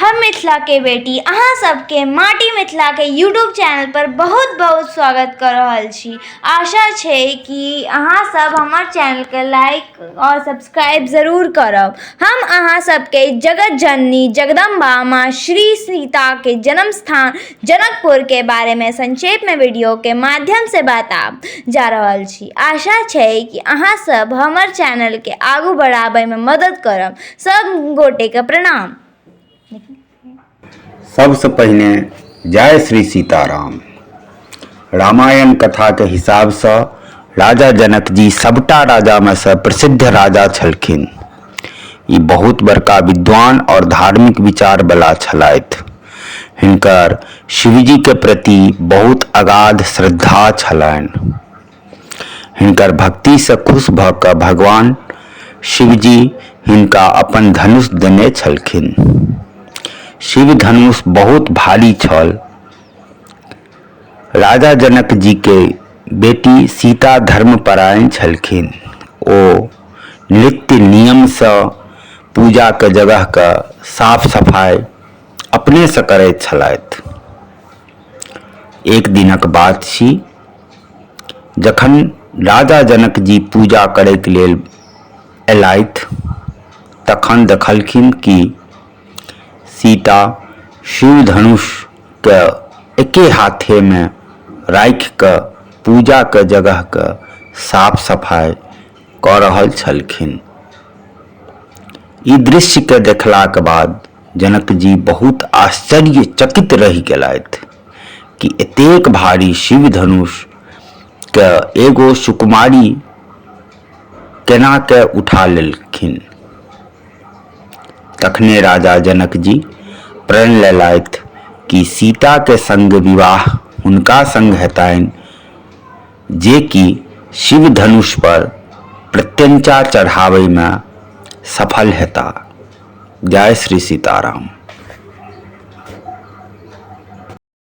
हम मिथिला के बेटी अहाँ सबके माटी मिथिला के यूट्यूब चैनल पर बहुत बहुत स्वागत कऽ रहल छी। आशा छै कि अहाँ सब हमर चैनलके लाइक आओर सब्सक्राइब जरूर करब। हम अहाँ सबके जगत जननी जगदम्बा माँ श्री सीता के जन्म स्थान जनकपुर के बारे में संक्षेप में वीडियो के माध्यम से बताब जा रहल छी। आशा छै कि अहाँ सब हमर चैनल के आगू बढ़ाबै में मदद करब। सब गोटे के प्रणाम। सबसँ पहिने जय श्री सीताराम। रामायण कथाके हिसाबसँ राजा जनक जी सबटा राजामे सँ प्रसिद्ध राजा छलखिन। ई बहुत बड़का विद्वान आओर धार्मिक विचारवला छलथि। हिनकर शिवजीके प्रति बहुत अगाध श्रद्धा छलनि। हिनकर भक्तिसँ खुश भऽ कऽ भगवान शिवजी हिनका अपन धनुष देने छलखिन। शिव धनुष बहुत भारी छल। राजा जनक जी के बेटी सीता धर्मपरायण छलखिन। ओ नित्य नियमसँ पूजाके जगहके साफ सफाइ अपनेसँ करैत छलथि। एक दिनक बात छी जखन राजा जनक जी पूजा करैके लेल अयलथि तखन देखलखिन कि सीता शिव धनुषके एके हाथेमे राखि कऽ पूजाके जगहके साफ सफाइ कऽ रहल छलखिन। ई दृश्यके देखलाके बाद जनक जी बहुत आश्चर्यचकित रहि गेलथि कि एतेक भारी शिव धनुष के एगो सुकुमारी केना के उठा लेलखिन। तखने राजा जनक जी प्रण लेलथि कि सीता के संग विवाह हुनका संग हेतनि जे कि शिव धनुष पर प्रत्यंचा चढ़ाबैमे सफल हेता। जय श्री सीताराम।